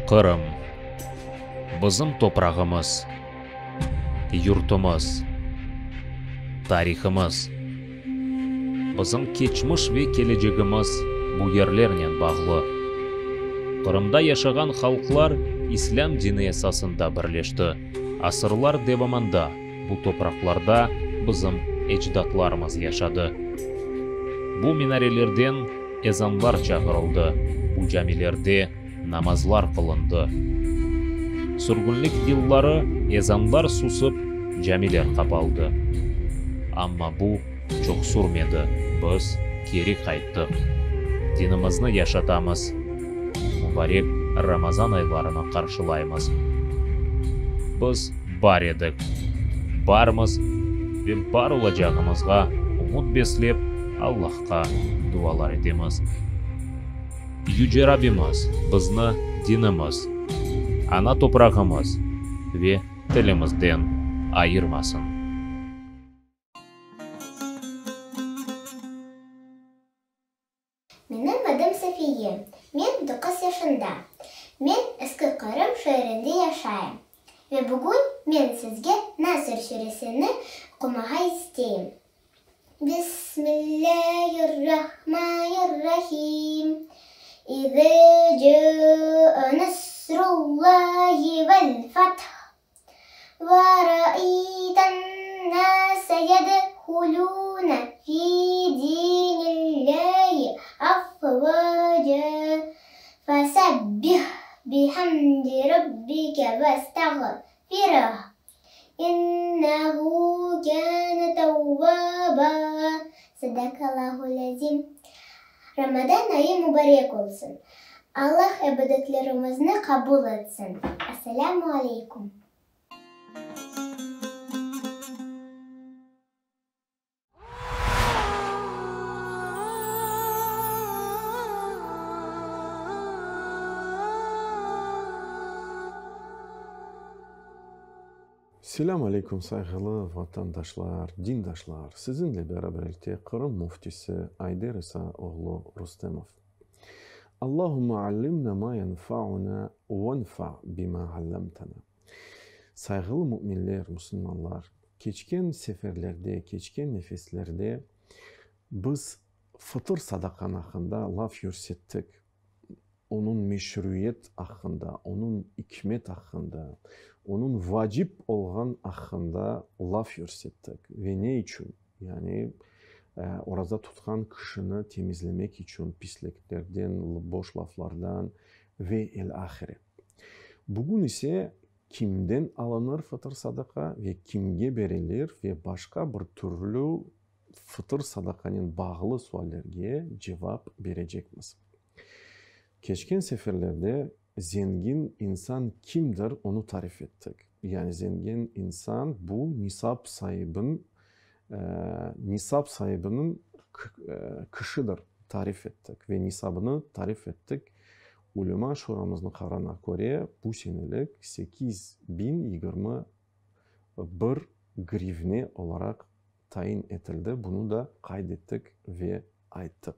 Qırım, bizim toprağımız, yurtumız, tarihımız. Bizim keçmiş ve kelecegimiz bu yerlernen bağlı. Qırımda yaşağan halqlar İslâm dini esasında birleşti. Asırlar devamında bu topraqlarda bizim ecdatlarımız yaşadı. Bu minarelerden ezanlar çağırıldı, bu camilerde namazlar qılındı. Sürgünlik yılları ezanlar susıp, camiler qapaldı. Amma bu çoq sürmedi, biz keri qayttıq. Dinimizni yaşatamız, mubarek Ramazan aylarını qarşılaymız. Biz bar edik, barmız ve bar olacağımızğa ümüt beslep, Allahqa dualar etemiz. Yüce Rabbimiz bizni dinimiz, ana toprağımız ve tilimizden ayırmasın. Menim adım Safiye. Men doquz yaşında. Men Eski Qırım şeerinde yaşayım. Ve bugün men sizge Nasr süresini oqumağa isteyim. Bismillâhirrahmânirrahîm. İzâ câe nasrullâhi vel-feth. Ve ra'eyten-nâse yedhulûne fî dînillâhi afvâcâ, fesebbih bihamdi rabbike vestağfirh, innehu kâne tevvâbâ. Sadakallâhul-azîm. Ramazan ayı mubarek olsun! Allah ibadetlerimizni qabul etsin! Assalâmu aleykum! Selâm aleyküm, sayğılı vatandaşlar, dindaşlar! Sizinle beraberlikte Qırım Müftisi Ayder İsa oğlu Rustemov. Allahümme allimna ma yenfa'una venfa' bima allamtana. Sayğılı müminler, musulmanlar, keçken seferlerde, keçken nefeslerde biz fıtır sadaqan aqqında laf yürsettik. Onıñ meşruiyet aqqında, onıñ ikmet aqqında, onıñ vacip olğan aqqında laf yürsettik. Ve ne içün? Yani, oraza tutqan kişini temizlemek içün pisliklerden, boş laflardan ve el-ahire. Bugün ise kimden alınır fıtır sadaqa ve kimge berilir ve başqa bir türlü fıtır sadaqanen bağlı suallerge cevap berecekmiz. Keçken seferlerde zengin insan kimdir, onı tarif ettik. Yani zengin insan bu nisap saibin, nisap saibiniñ kişidir, tarif ettik ve nisabını tarif ettik. Ulema şuramıznıñ qararına köre, bu senelik 8021 grivne olaraq tayin etildi, bunı da qayd ettik ve ayttıq.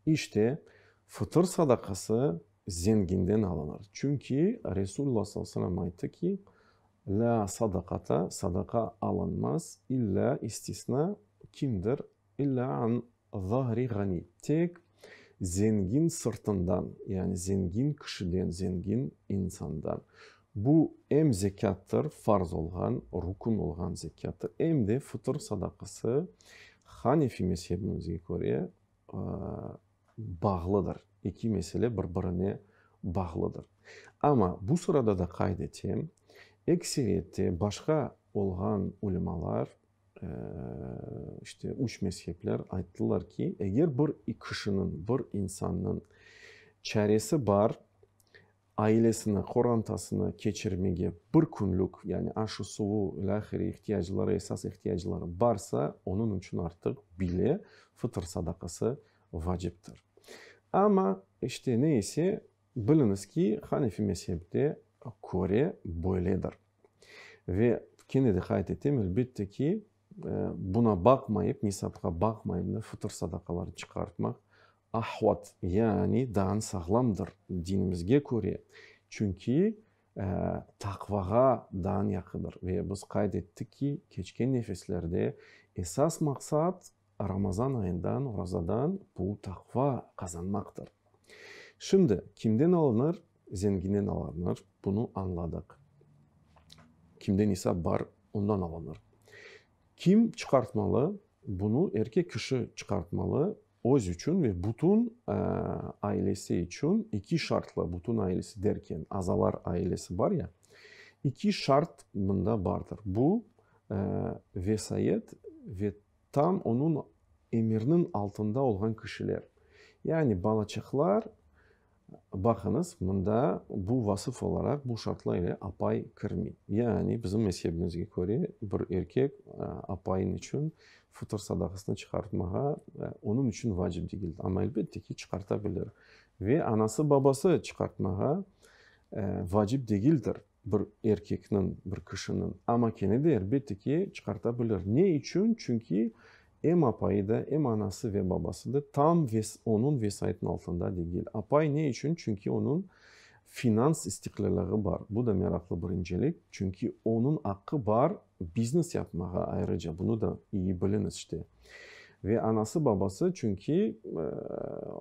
İşte, fıtır sadaqası zenginden alınır. Çünki Resulullah sallallahu aleyhi ve sellem ayttı ki, Lâ sadaqata, sadaqa alınmaz, illâ, istisna, kimdir, illâ an zahri ğani, tek zengin sırtından, yani zengin kişiden, zengin insandan. Bu em zekâttır, farz olğan, rukun olğan zekâttır, em de fıtır sadaqası, Hanefi mezhebimizge köre, bağlıdır. Eki mesele bir-birine bağlıdır. Amma bu sırada da qayd etem, ekseriyette başqa olğan ulemalar, işte üç mezhepler ayttılar ki, eger bir kişiniñ, bir insannıñ çaresi bar, ailesini, qorantasını keçirmege bir künlük, yani aşı-suvu, ilâhre ihtiyacları, esas ihtiyacları barsa, onıñ içün artıq bile fıtır sadaqası vaciptir. Amma, işte, ne ise, biliñiz ki, Hanefi mezhepte köre böyledir. Ve kene de qayd etem, elbette ki, buna baqmayıp, nisapqa baqmayıp da fıtır sadaqaları çıqartmaq ahvat, yani daa sağlamdır dinimizge köre. Çünki taqvağa daa yaqındır. Ve biz qayd ettik ki, keçken nefeslerde esas maqsat Ramazan ayından, orazadan bu taqva qazanmaqtır. Şimdi, kimden alınır? Zenginden alınır, bunı añladıq. Kimde nisap bar, ondan alınır. Kim çıqartmalı? Bunı erkek kişi çıqartmalı, öz içün ve bütün ailesi içün, eki şartla, bütün ailesi derken, azalar ailesi bar ya, eki şart mında bardır. Bu, vesayet ve tam onıñ emirniñ altında olğan kişiler. Yani balaçıqlar, baqıñız, mında bu vasıf olaraq, bu şartlar ile apay kirmey. Yani bizim mezhebimizge köre, bir erkek apayın içün fıtır sadaqasını çıqartmağa onıñ içün vacip degil. Amma elbette ki, çıqarta bilir. Ve anası-babası çıqartmağa vacip degildir. Bir erkekniñ, bir kişiniñ, amma kene de, elbette ki, çıqarta bilir. Ne içün? Çünki em apayı da, em anası ve babası da tam onıñ vesayetiniñ altında degil. Apay ne içün? Çünki onıñ finans istiqlâlığı bar. Bu da meraqlı bir incelik. Çünki onıñ aqqı bar biznes yapmağa ayrıca. Bunı da iyi biliñiz, işte. Ve anası, babası, çünki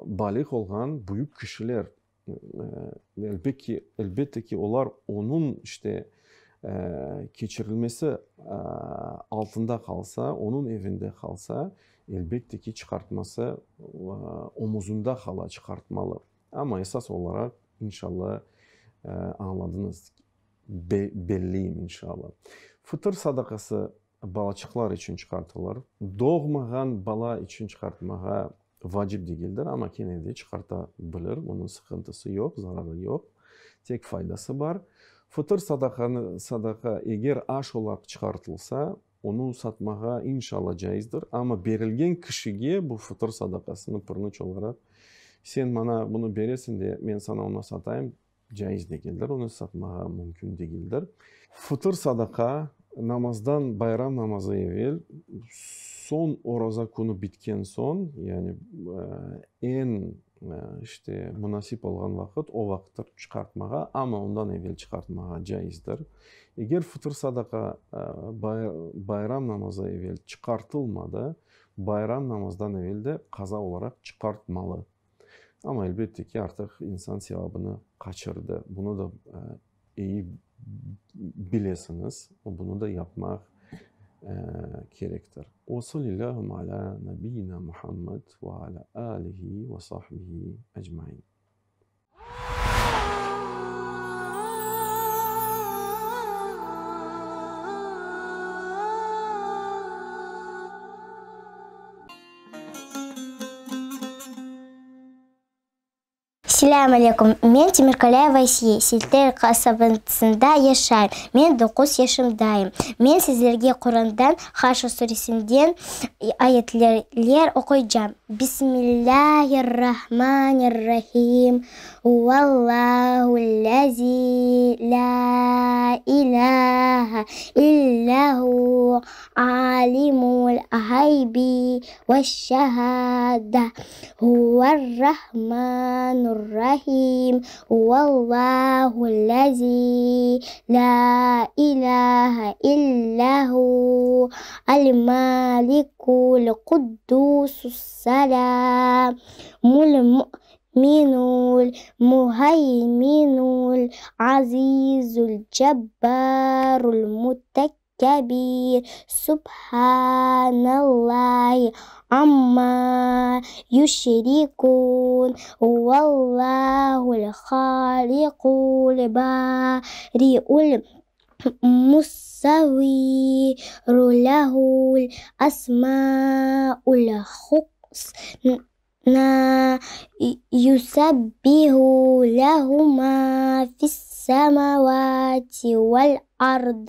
baliğ olğan büyük kişiler. Elbet ki, elbette ki, olar onıñ, işte, keçirilmesi altında qalsa, onıñ evinde qalsa, elbette ki, çıqartması omuzında qala, çıqartmalı. Amma esas olaraq, inşalla, añladıñız, belleyim, inşalla. Fıtır sadaqası balaçıqlar içün çıqartılır. Doğmağan bala içün çıqartmağa vacip degildir, amma kene de çıqarta bilir, bunıñ sıqıntısı yoq, zararı yoq, tek faydası bar. Fıtır sadaqanı, sadaqa, eger aş olaraq çıqartılsa, onı satmağa, inşalla, caizdir, amma berilgen kişige bu fıtır sadaqasını pırnıç olaraq, sen maña bunı beresiñ de, men saña onı satayım, Caiz degildir, onı satmağa mümkün degildir. Fıtır sadaqa, namazdan bayram namazı evel, soñ oraza künü bitken soñ, yani eñ işte munasip olğan vaqıt, o vaqıttır çıqartmağa, amma ondan evel çıqartmağa caizdir. Eger fıtır sadaqa bayram namazı evel çıqartılmadı, bayram namazdan evel de qaza olaraq çıqartmalı. Amma, elbette ki, artıq insan sevabını qaçırdı. Bunı da eyi bilesiñiz, bunı da yapmaq kerektir. Ve sallillâhümme alâ nebiyyina Muhammed ve alâ âlihi ve sahbihi ecmaîn. Selâm aleyküm! Men Temirkalâyeva Asiye, Silter qasabasında yaşayım. Men doquz yaşımdayım. Men sizlerge Qurandan Haşr suresinden ayetler oquycam. Bismillâhir-Rahmanir-Rahim. Huvallahu-llezî lâ ilâhe illâ hu, âlimul ğaybi veş-şehâde, huver-Rahmanur-Rahîm, huvallahu-llezî lâ ilâhe illâ hu, al-Malikul-Quddûsus-Selâmul Mu'minul Muhayminul Azizul Cebbarul Mutekkebir Subhanallahi amma yüşrikun Huvallahul Haliqul Bariul Musavviru lehul Asmaul Husna Yusabbihu lehu ma fis-semavati vel-ard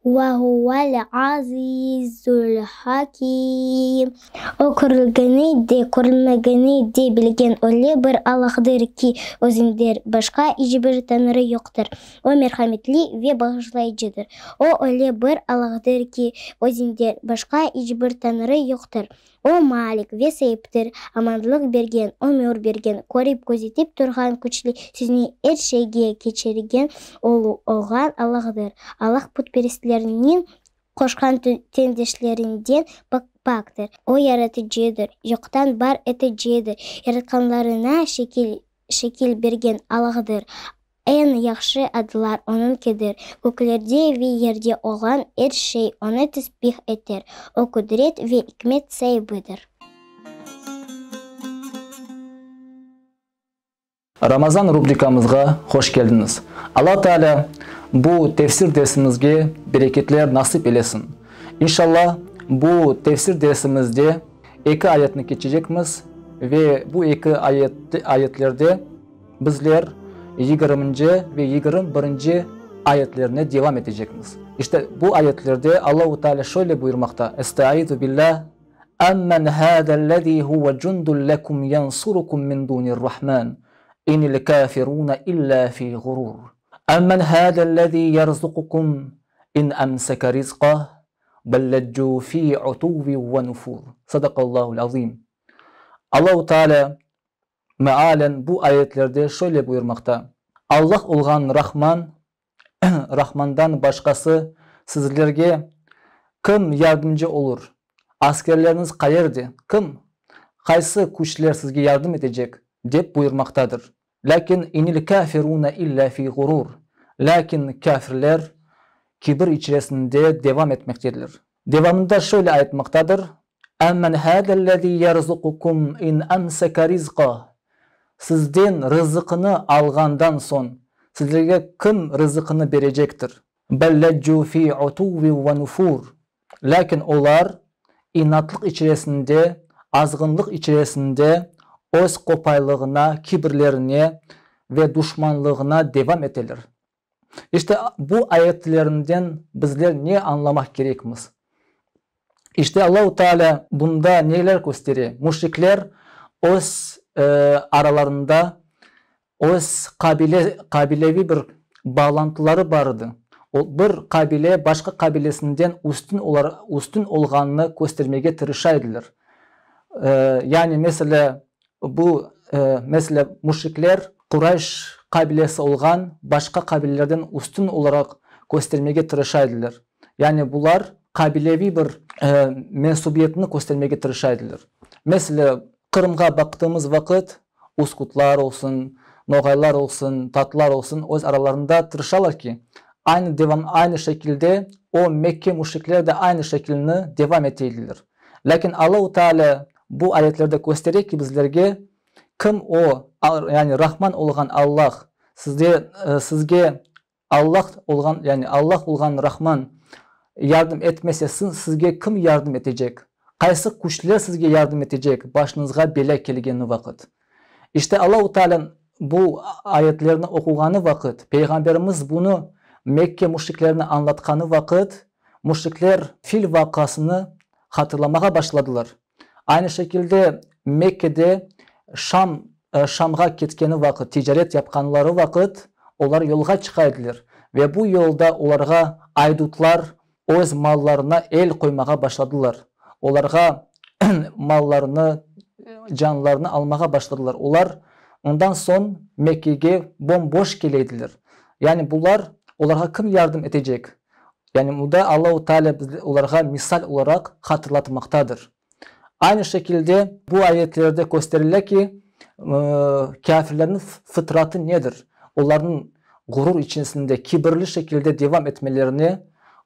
ve huvel-azizul hakim. O, körülgeni de, körülmegeni de bilgen öyle bir Allahdır ki, Özünden başqa iç bir tañrı yoqtır. O, merhametli ve bağışlayıcıdır. O, öyle bir Allahdır ki, Özünden başqa iç bir tañrı yoqtır. O, Malik ve Saiptir, amanlıq bergen, ömür bergen, körip közetip turğan küçlü, sizni er şeyge keçirgen olğan Allahdır. Allah putperestlerniñ qoşqan teñdeşlerinden paktır. O, Yaratıcıdır, yoqtan bar eticidir, yaratqanlarına şekil bergen Allahdır. Eñ yahşı adlar Onıñkidir. Köklerde ve yerde olğan er şey Onı tesbih eter. O, qudret ve ikmet saibidir. Ramazan rubrikamızğa hoş keldiñiz. Alla Taalâ bu tefsir dersimizge bereketler nasip eylesin. İnşallah, bu tefsir dersimizde eki ayetni keçecekmiz ve bu eki ayetlerde Bizler yigirminci ve 21-nci ayetlerni devam etecekmiz. İşte, bu ayetlerde Allahu Teala şöyle buyurmaqta, Estaizu billah, Ammen hâzellezî huve cundun lekum yensurukum min dûnir-Rahmân, inil kâfirûne illâ fî gurûr. Ammen hâzellezî yerzuqukum in emseke rizqah, bel leccû fî utuvvin ve nufûr. Sadakallâhu'l azîm. Allahu Teala Mealen bu ayetlerde şöyle buyurmaqta, Allah olğan Rahman, Rahmandan başqası sizlerge kim yardımcı olur? Askerleriniz qayerde? Kim, qaysı küçler sizge yardım etecek? dep buyurmaqtadır. Lâkin inil kâfirûne illâ fî gurûr, lâkin kâfirler kibir içerisinde devam etmektedirler. Devamında şöyle aytmaqtadır, Ammen hâzellezî yerzuqukum in emseke rizqah, Sizden rızıqını alğandan soñ, sizlerge kim rızıqını berecektir? Bel leccû fî utuvvin ve nufûr, Lâkin olar inatlıq içerisinde, azğınlıq içerisinde öz qopaylığına, kibirlerine ve duşmanlığına devam eteler. İşte, bu ayetlerinden bizler ne añlamaq kerekmiz? İşte, Allahu Teala bunda neler köstere? Müşrikler öz aralarında öz qabile, qabileviy bir bağlantıları bar edi. O, bir qabile başqa qabilesinden üstün olar, üstün olğanını köstermege tırışa ediler. Yani, meselâ, Bu, meselâ, müşrikler Qurayş qabilesi olğan başqa qabilelerden üstün olaraq köstermege tırışa ediler. Yani bular qabileviy bir mensubiyetni köstermege tırışa ediler. Meselâ, Qırımğa baqtığımız vaqıt, uskutlar olsun, noğaylar olsun, tatlar olsun öz aralarında tırışalar ki, aynı devam, aynı şekilde o Mekke müşrikleri de aynı şekilni devam ete ediler. Lâkin Allahu Teala bu ayetlerde köstere ki bizlerge, kim O, yani Rahman olğan Allah, sizde, sizge Allah olğan, yani Allah olğan Rahman yardım etmese, sizge kim yardım etecek? Qaysı küçler sizge yardım etecek başıñızğa belâ kelgeni vaqıt? İşte Allahu Teala bu ayetlerni oquğanı vaqıt, Peyğamberimiz bunı Mekke müşriklerine añlatqanı vaqıt, Müşrikler Fil vaqasını hatırlamağa başladılar. Aynı şekilde Mekkede Şam, Şamğa ketkeni vaqıt, ticaret yapqanları vaqıt olar yolğa çıqa ediler ve bu yolda olarğa aydutlar öz mallarına el qoymağa başladılar, olarğa mallarını, canlarını almağa başladılar. Olar ondan soñ Mekkege bom-boş kele ediler. Yani bular, olarğa kim yardım etecek? Yani bunda Allahu Teala olarğa misal olaraq hatırlatmaqtadır. Aynı şekilde bu ayetlerde kösterile ki, kâfirlerniñ fıtratı nedir? Olarnıñ ğurur içerisinde kibirli şekilde devam etmelerine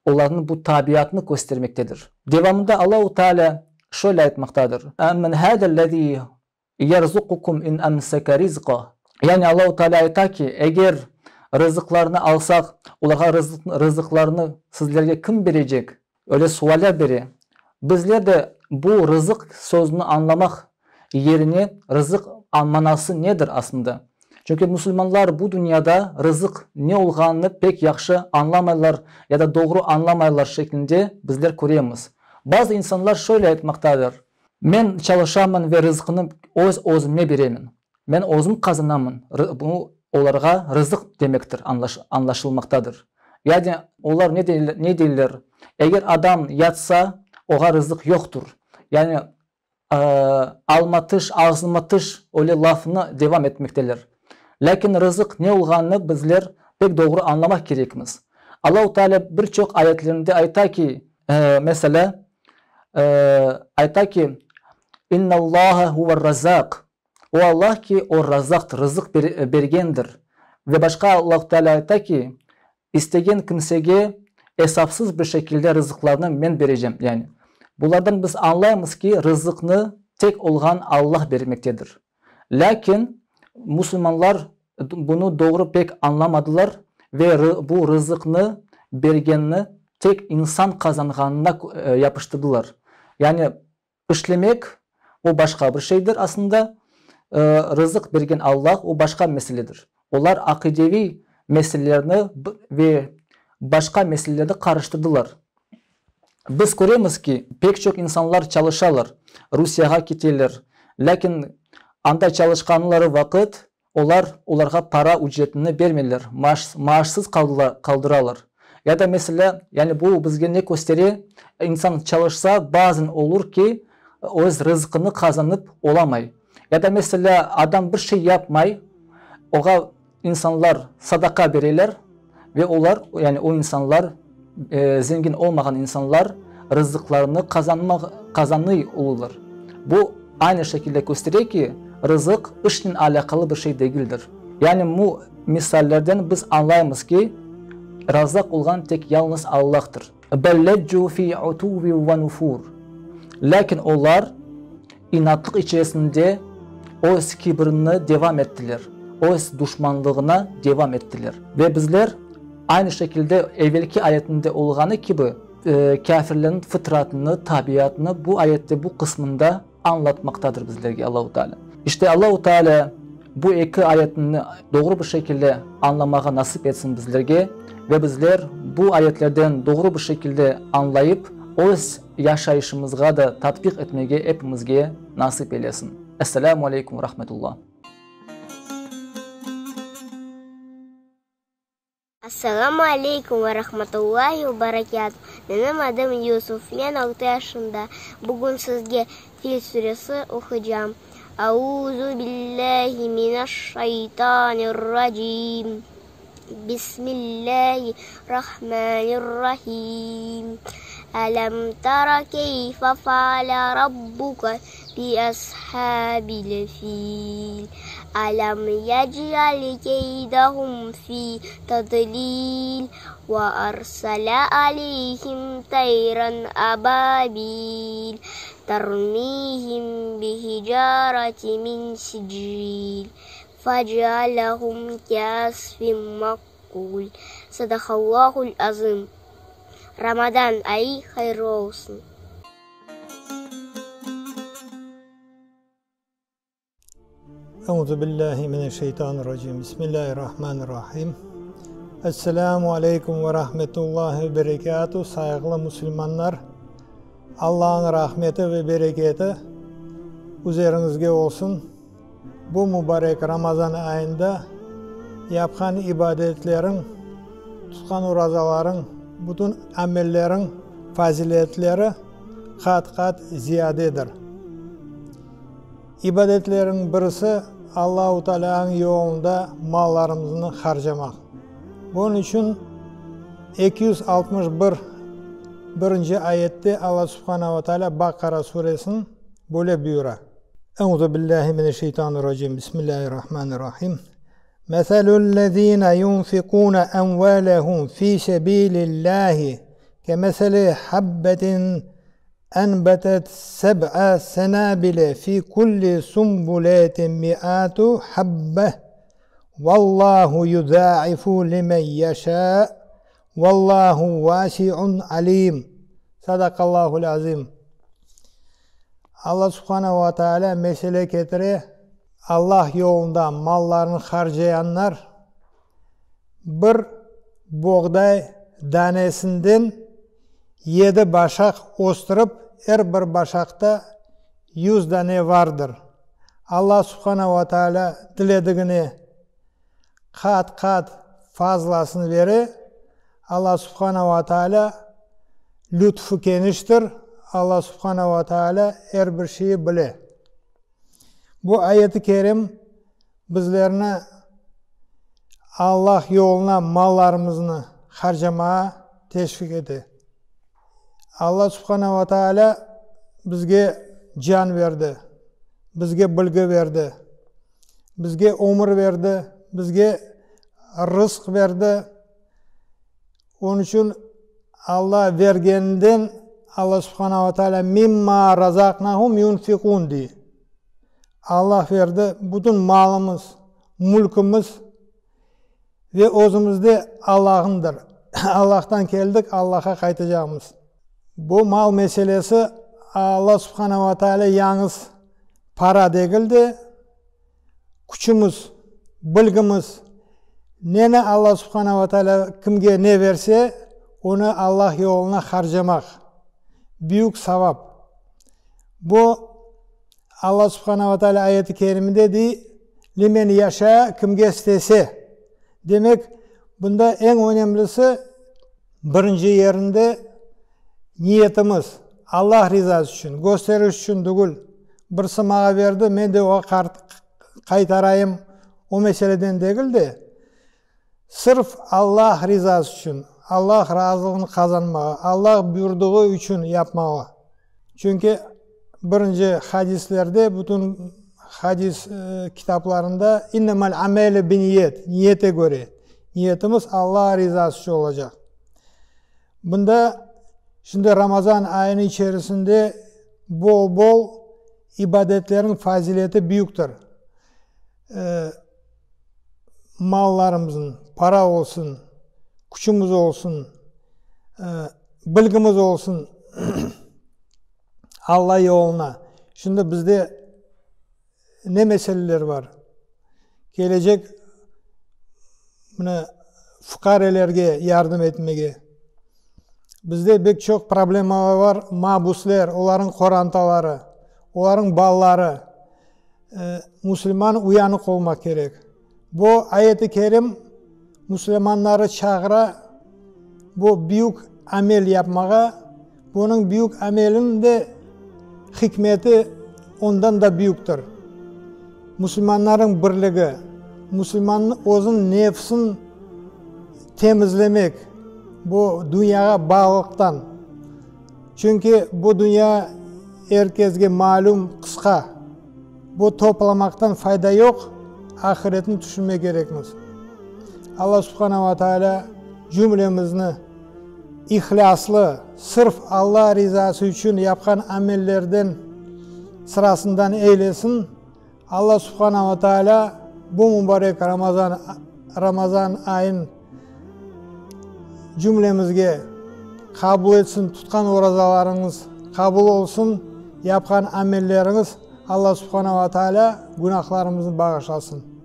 olarnıñ bu tabiatını köstermektedir. Devamında Allahu Teala şöyle aytmaqtadır, Ammen hâzellezî Yerzuqukum in emseke rizqah. Yani Allahu Teala ayta ki, eger rızıqlarnı alsaq, olarğa rızıqlarnı sizlerge kim berecek? Öyle sualler bere. Bizler de bu rızıq sözüni añlamaq yerine rızıq manası nedir aslında? Çünki musulmanlar bu dünyada rızıq ne olğanını pek yahşı añlamaylar ya da doğru añlamaylar şeklinde bizler köremiz. Bazı insanlar şöyle aytmaqtadır, Men çalışamın ve rızqını öz özüme beremen. Men özüm qazanamın, bu olarğa rızıq demektir, añlaşılmaqtadır. Yani olar ne deyler, eger adam yatsa, oğa rızıq yoqtur. Yani. Alma tış, ağzıma tış öyle lafnı devam etmekteler. Lâkin rızıq ne olğanını bizler pek doğru añlamaq kerekmiz. Allahu Teala bir çoq ayetlerinde ayta ki, meselâ, ayta ki, İnnallaha huver-Razzaq, O Allah ki, O Razzaqtır, rızıq bergendir. Ve başqa Allahu Teala ayta ki, İstegen kimsege esapsız bir şekilde rızıqlarnı men berecem. Yani, bulardan biz añlaymız ki, rızıqnı tek olğan Allah bermektedir. Lâkin musulmanlar bunı doğru pek añlamadılar ve bu rızıqnı bergenni tek insan qazanğanına yapıştırdılar. Yani, İşlemek, o başqa bir şeydir aslında, rızıq bergen Allah, o başqa meseledir. Olar aqideviy meselelerni ve başqa meselelerni qarıştırdılar. Biz köremiz ki, pek çoq insanlar çalışalar, Rusiyağa keteler, lâkin anda çalışqanları vaqıt Olar olarğa para ücretini bermeyler, maaş, maaşsız qaldıralar. Ya da, meselâ, yani bu bizge ne köstere, insan çalışsa, bazen olur ki, öz rızqını qazanıp olamay. Ya da, meselâ, adam bir şey yapmay, oğa insanlar sadaqa bereler ve olar, yani o insanlar, zengin olmağan insanlar rızıqlarını qazanmaq, qazanıy olurlar. Bu aynı şekilde köstere ki, rızıq işnen alâqalı bir şey degildir. Yani mu misallerden biz añlaymız ki, razzaq olğan tek yalnız Allahtır. Bel leccu fi utuvvin ve nufur. Lâkin olar inatlıq içerisinde öz kibrini devam ettiler, öz duşmanlığına devam ettiler. Ve bizler aynı şekilde evelki ayetinde olğanı kibi, Kâfirlerniñ fıtratını, tabiatını bu ayette, bu qısmında añlatmaqtadır bizlerge Allahu Teala. İşte Allahu Teala bu eki ayetni doğru bir şekilde añlamağa nasip etsin bizlerge ve bizler bu ayetlerden doğru bir şekilde añlayıp, öz yaşayışımızğa da tatbiq etmege epimizge nasip eylesin. Esselamu aleykum ve rahmetullah. Assalamu aleykum ve rahmetullahi ve berekâtuh. Menim adım Yusuf, men altı yaşında. Bugün sizge Fil süresi oquycam. Auzu billahi mineş-şaytanir-racim. Bismillahi rahmanir-rahim. Elem tara keyfe faale rabbuke bi ashabil fil. Elem yec'al keydehum fi tadlil ve arsele aleyhim tayran ababil termihim bihicareti min sicil fecealehum keasfin ma'kul. Sadakallahul azim. Ramadan ayı hayırlı olsun. Euzu billahi mineşşeytanirracim. Bismillahirrahmanirrahim. Esselamu aleykum ve rahmetullahi ve berekatuh. Sayğılı musulmanlar, Allah'ın rahmeti ve bereketi üzeriñizge olsun. Bu mübarek Ramazan ayında yapqan ibadetleriñ, tutqan orazalarıñ, bütün amelleriñ faziletleri qat-qat ziyadedir. İbadetleriñ birisi Allahu Tealânıñ yolunda mallarımıznı harcamaq. Bunıñ içün 261 birinci ayette Alla Subhana ve Tealâ Baqara suresiniñ böyle buyura. Euzu billahi mineşşeytanirracim. Bismillahirrahmanirrahim. Meselü'l-lezine yunfikune emvalehum fi sebilillahi kemeseli habbetin enbetet seb'a senabile fi kulli sunbuletin mi'atu habbe vallahu yudâifu limen yeşâ vallahu vâsi'un alîm. Sadakallahul azim. Alla Subhane ve Teala mesele ketire, Allah yolunda mallarını harcayanlar bir boğday danesinden yedi başaq östürip, er bir başaqta yuz dane vardır. Alla Subhane ve Teala diledigine qat-qat fazlasını bere, Alla Subhane ve Teala lütfü keniştir, Alla Subhana ve Taalâ er bir şeyi bile. Bu ayet-i kerim bizlerni Allah yoluna mallarımıznı harcamağa teşviq ete. Alla Subhana ve Taalâ bizge can berdi, bizge bilgi berdi, bizge ömür berdi, bizge rızq berdi. Onıñ içün Alla bergeninden, Alla Subhana ve Taalâ mimma razaqnahum yunfiqun dey. Alla berdi, bütün malımız, mülkimiz ve özümiz de Allañdır. Allahtan keldik, Allahqa qaytacaqmız. Bu mal meselesi Alla Subhana ve Taalâ yañız para degil de, küçümiz, bilgimiz, neni Alla Subhana ve Taalâ kimge ne berse, onı Allah yoluna harcamaq, büyük savap. Bu, Alla Subhana ve Taalâ ayeti keriminde dey, Limen yaşa, kimge istese. Demek, bunda eñ önemlisi, birinci yerinde niyetimiz, Allah rizası içün, gösteriş içün tügül, birisi maña berdi, men de oña qaytarayım, o meseleden degil de, sırf Allah rizası içün, Allah razılığını qazanmağa, Allah buyurdığı içün yapmağa. Çünki birinci hadislerde, bütün hadis kitaplarında innemel amelu binniyet, niyete köre, niyetimiz Allah rizası içün olacaq. Bunda şimdi Ramazan ayınıñ içerisinde bol-bol ibadetlerniñ fazileti büyüktir. Mallarımıznıñ, para olsun, küçümiz olsun, bilgimiz olsun Alla yoluna. Şimdi bizde ne meseleler bar? Kelecek mına fuqarelerge yardım etmege. Bizde pek çoq problemalar bar, mabusler, olarnıñ qorantaları, olarnıñ balaları. Musulman uyanıq olmaq kerek. Bu ayet-i kerim musulmanları çağıra bu büyük amel yapmağa, bunıñ büyük ameliniñ de hikmeti ondan da büyüktir. Musulmanlarnıñ birligi, musulmannıñ özüniñ nefsin temizlemek bu dünyağa bağlılıqtan. Çünki bu dünya er kesge malüm qısqa. Bu toplamaqtan fayda yoq, ahiretni tüşünmek kerekmiz. Alla Subhana ve Taalâ cümlemizni ihlâslı, sırf Alla rizası içün yapqan amellerden sırasından eylesin. Alla Subhana ve Taalâ bu mübarek Ramazan Ramazan ayın cümlemizge qabul etsin, tutqan orazalarıñız qabul olsun, yapqan amelleriñiz Alla Subhana ve Taalâ günahlarımıznı bağışlasın.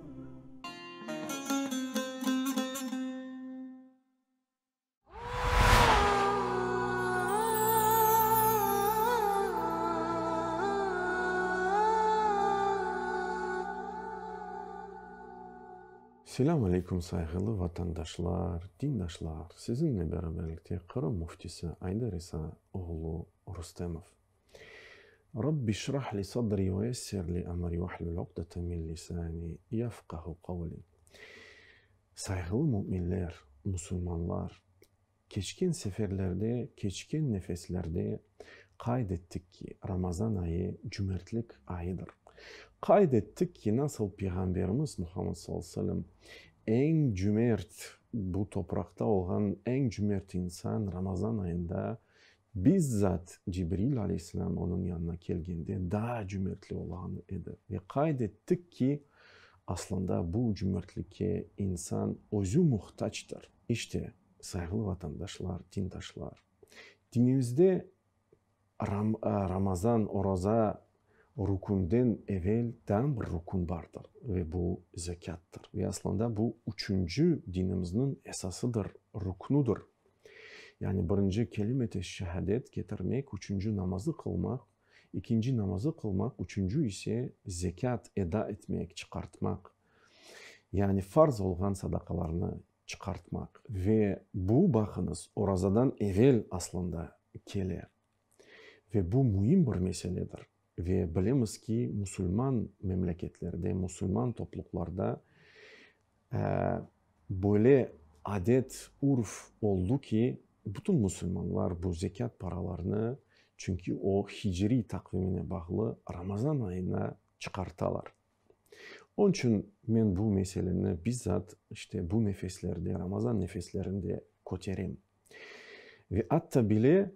Selâm aleyküm sayğılı vatandaşlar, dindaşlar! Siziñle beraberlikte Qırım Müftisi Ayder İsa oğlu Rustemov. Rabbi şrah li sadri ve yessir li emri vahlul uqdeten min lisani yefqahu qavli. Sayğılı müminler, musulmanlar, keçken seferlerde, keçken nefeslerde qayd ettik ki, Ramazan ayı cümertlik ayıdır. Qayd ettik ki, nasıl Peyğamberimiz Muhammed sallallahu aleyhi ve sellem eñ cümert, bu topraqta olğan eñ cümert insan Ramazan ayında Bizzat Cibril aleyhisselâm onıñ yanına kelgende daa cümertli olğan edi. Ve qayd ettik ki, aslında bu cümertlikke insan özü muhtactır. İşte, sayğılı vatandaşlar, dindaşlar, dinimizde Ramazan, oraza rükünden evel daa bir rükün bardır ve bu zekâttır. Ve aslında bu üçünci dinimizniñ esasıdır, rüknüdir. Yani birinci kelimeti şehadet ketirmek, üçünci namazı qılmaq, ikinci namazı qılmaq, üçünci ise zekât eda etmek, çıqartmaq. Yani farz olğan sadaqalarnı çıqartmaq. Ve bu, baqıñız, orazadan evel aslında kele. Ve bu müim bir meseledir. Ve bilemiz ki, musulman memleketlerde, musulman topluqlarda böyle adet, urf oldu ki, bütün musulmanlar bu zekât paralarını, çünki o hicriy taqvimine bağlı, Ramazan ayına çıqartalar. Onıñ içün men bu meseleni bizzat işte bu nefeslerde, Ramazan nefeslerinde köterem. Ve atta bile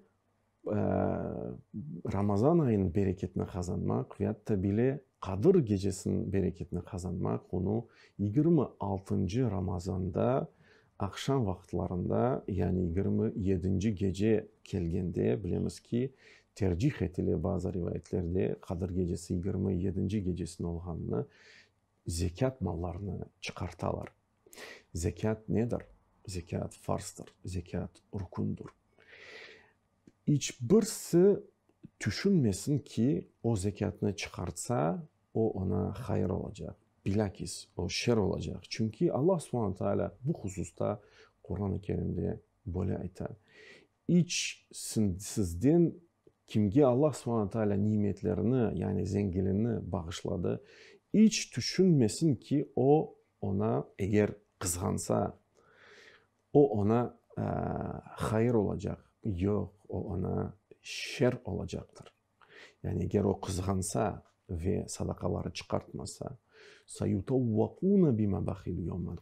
Ramazan ayınıñ bereketini qazanmaq ve atta bile Qadır gecesiniñ bereketini qazanmaq, onı 26-ncı Ramazanda aqşam vaqıtlarında, yani 27-nci gece kelgende, bilemiz ki, tercih etile bazı rivayetlerde Qadır gecesi 27-nci gecesinde olğanını, zekât mallarını çıqartalar. Zekât nedir? Zekât farzdır, zekât rukündir. İç birisi tüşünmesin ki, o zekâtnı çıqartsa, o oña hayır olacaq. Bilakis, o şer olacaq. Çünki Allah subhane taalâ bu hususta Quran-ı Kerimde böyle ayta, İç sizden kimge Allah subhane taalâ nimetlerini, yani zenginligini bağışladı, iç tüşünmesin ki, o oña, eger qızğansa, o oña hayır olacaq. Yoq, o oña şer olacaqtır. Yani eger o qızğansa ve sadaqaları çıqartmasa, sayutavvaquna bima bahilu yevmel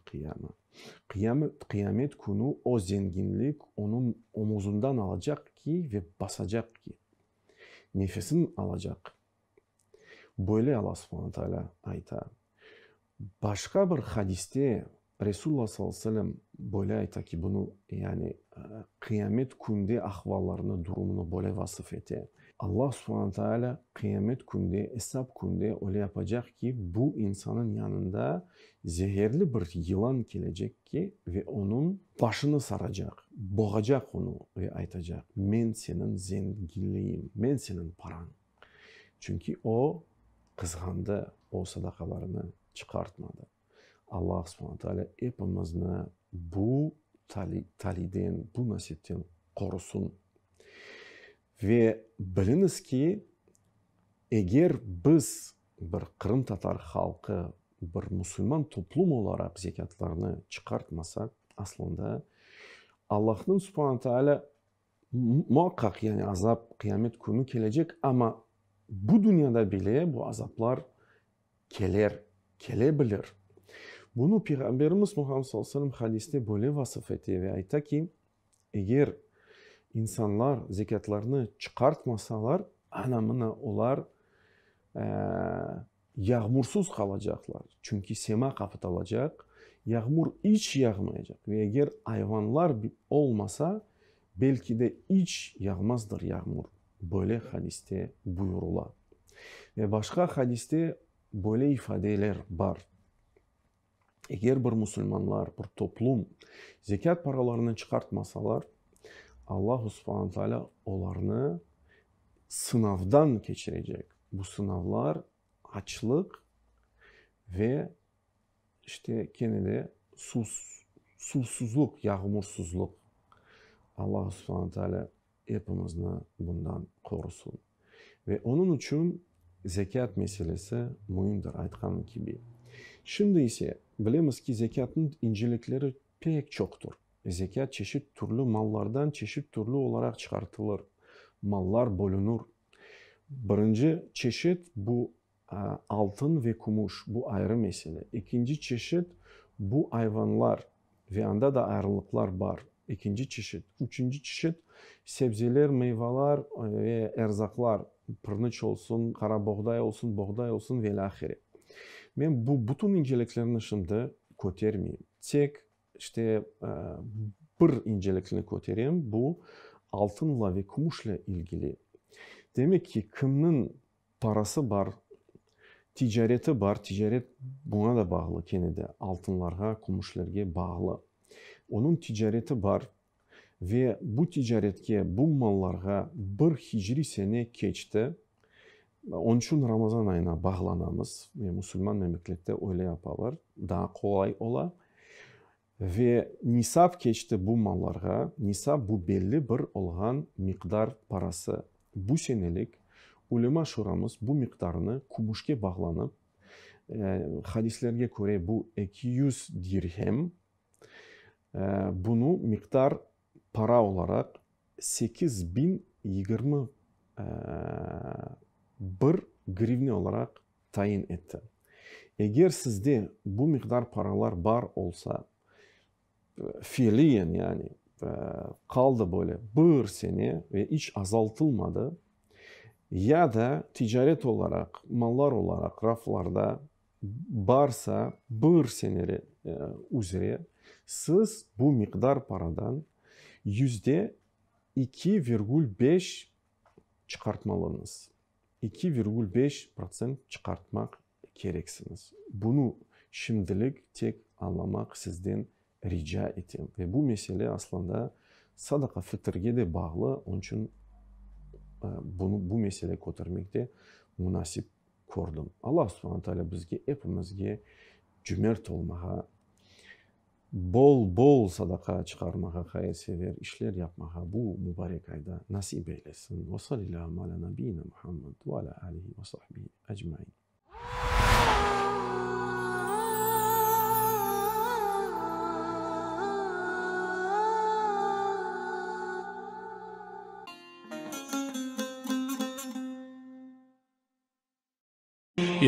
qıyame, qıyamet künü o zenginlik onıñ omuzından alacaq ki ve basacaq ki, nefesin alacaq. Böyle Alla subhane taalâ ayta. Başqa bir hadiste Resulullah sallallahu aleyhi ve sellem böyle ayta ki, bunı, yani qıyamet künde ahvallarını, durumını böyle vasıf ete. Allah subhane taalâ qıyamet künde, esap künde öyle yapacaq ki, bu insanın yanında zeherli bir yılan kelecek ki, ve onıñ başını saracaq, boğacaq onı ve aytacaq, Men seniñ zenginliğiñ, men seniñ parañ. Çünki o qızğandı, o sadaqalarını çıqartmadı. Allah subhane taalâ epimizni bu taliden, bu nasipten qorusın. Ve biliñiz ki, eger biz, bir qırımtatar halqı, bir musulman toplum olaraq zekâtlarnı çıqartmasaq, aslında Allahnıñ subhane taalâ Muaqqaq, yani azap qıyamet künü kelecek, amma bu dünyada bile bu azaplar keler, kele bilir. Bunı Peyğamberimiz Muhammed sallallahu aleyhi ve sellem hadiste böyle vasıf ete ve ayta ki, eger insanlar zekâtlarını çıqartmasalar, ana mına olar Yağmursız qalacaqlar, çünki sema qapıtalacaq, yağmur iç yağmaycaq ve eger ayvanlar olmasa, belki de iç yağmazdır yağmur, böyle hadiste buyurıla. Ve başqa hadiste böyle ifadeler bar, Eger bir musulmanlar, bir toplum zekât paralarını çıqartmasalar, Allahu subhane taalâ olarnı sınavdan keçirecek. Bu sınavlar açlıq ve işte kene de suvsuzluq, yağmursuzluq. Allahu subhane taalâ epimizni bundan qorusın. Ve onıñ içün zekât meselesi müimdir, aytqanım kibi. Şimdi ise bilemiz ki, zekâtnıñ incelikleri pek çoqtur. Zekât çeşit türlü mallardan çeşit türlü olaraq çıqartılır, mallar bölünür. Birinci çeşit bu altın ve kümüş, bu ayrı mesele. Ekinci çeşit bu ayvanlar ve anda da ayrılıqlar bar. Ekinci çeşit. Üçünci çeşit sebzeler, meyvalar ve erzaqlar, pırnıç olsun, qara boğday olsun, boğday olsun ve ilâhre. Men bu bütün inceliklerni şimdi kötermeyim. Tek işte bir incelikni köterem, bu altınla ve kümüşle ilgili. Demek ki, kimniñ Parası bar, ticareti bar, ticaret buña da bağlı kene de, altınlarğa, kümüşlerge bağlı. Onıñ ticareti bar ve bu ticaretke, bu mallarğa bir hicriy sene keçti. Onıñ içün Ramazan ayına bağlanamız ve musulman memleklette öyle yapalar, daa qolay ola. Ve nisap keçti bu mallarğa, nisap bu belli bir olğan miqdar parası. Bu senelik Ulema Şuramız bu miqdarnı kümüşke bağlanıp, hadislerge köre bu 200 dirhem, bunı miqdar para olaraq 8021 grivne olaraq tayin etti. Eger sizde bu miqdar paralar bar olsa, fiiliyen yani qaldı böyle bir sene ve iç azaltılmadı, ya da ticaret olaraq, mallar olaraq raflarda barsa bir sene üzre, siz bu miqdar paradan %2,5 çıqartmalıñız. 2,5% çıqartmaq kereksiñiz. Bunı şimdilik tek añlamaq sizden rica etem. Ve bu mesele aslında sadaqa fitirge de bağlı, onıñ içün bunı, bu mesele kötermek de munasip kördim. Allah subhane taalâ bizge epimizge cümert olmağa, Bol-bol sadaqa çıqarmağa, hayırsever işler yapmağa bu mubarek ayda nasip eylesin. Ve salillâhu alâ nabiyina Muhammed ve alâ âlihi ve sahbihi ecmain.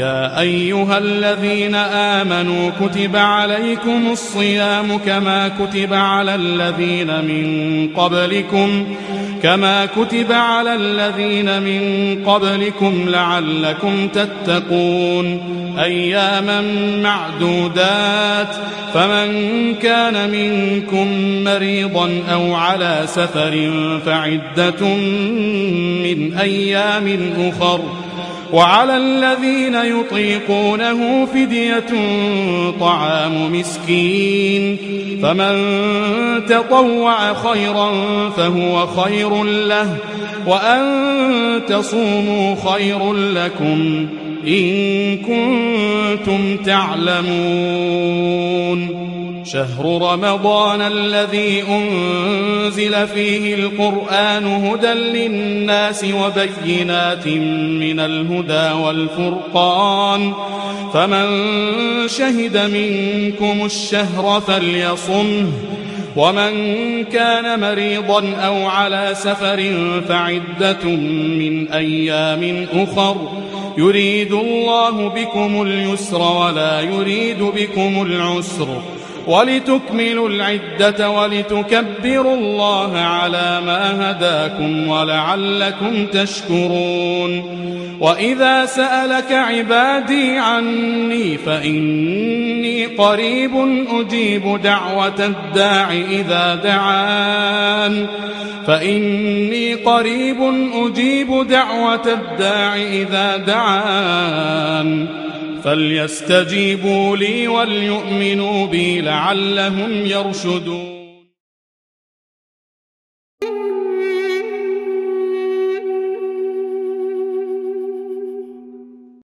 يا أيها الذين آمنوا كتب عليكم الصيام كما كتب على الذين من قبلكم كما كتب على الذين من قبلكم لعلكم تتقون أياما معدودات فمن كان منكم مريضا أو على سفر فعدة من أيام أخر وعلى الذين يطيقونه فدية طعام مسكين فمن تطوع خيرا فهو خير له وأن تصوموا خير لكم إن كنتم تعلمون شهر رمضان الذي أنزل فيه القرآن هدى للناس وبينات من الهدى والفرقان فمن شهد منكم الشهر فليصمه ومن كان مريضا أو على سفر فعدة من أيام أخر يريد الله بكم اليسر ولا يريد بكم العسر ولتكملوا العدة ولتكبروا الله على ما هداكم ولعلكم تشكرون وإذا سألك عبادي عني فإني قريب أجيب دعوة الداع إذا دعان فإني قريب أجيب دعوة الداع إذا دعان فليستجيبوا لي وليؤمنوا بي لعلهم يرشدون.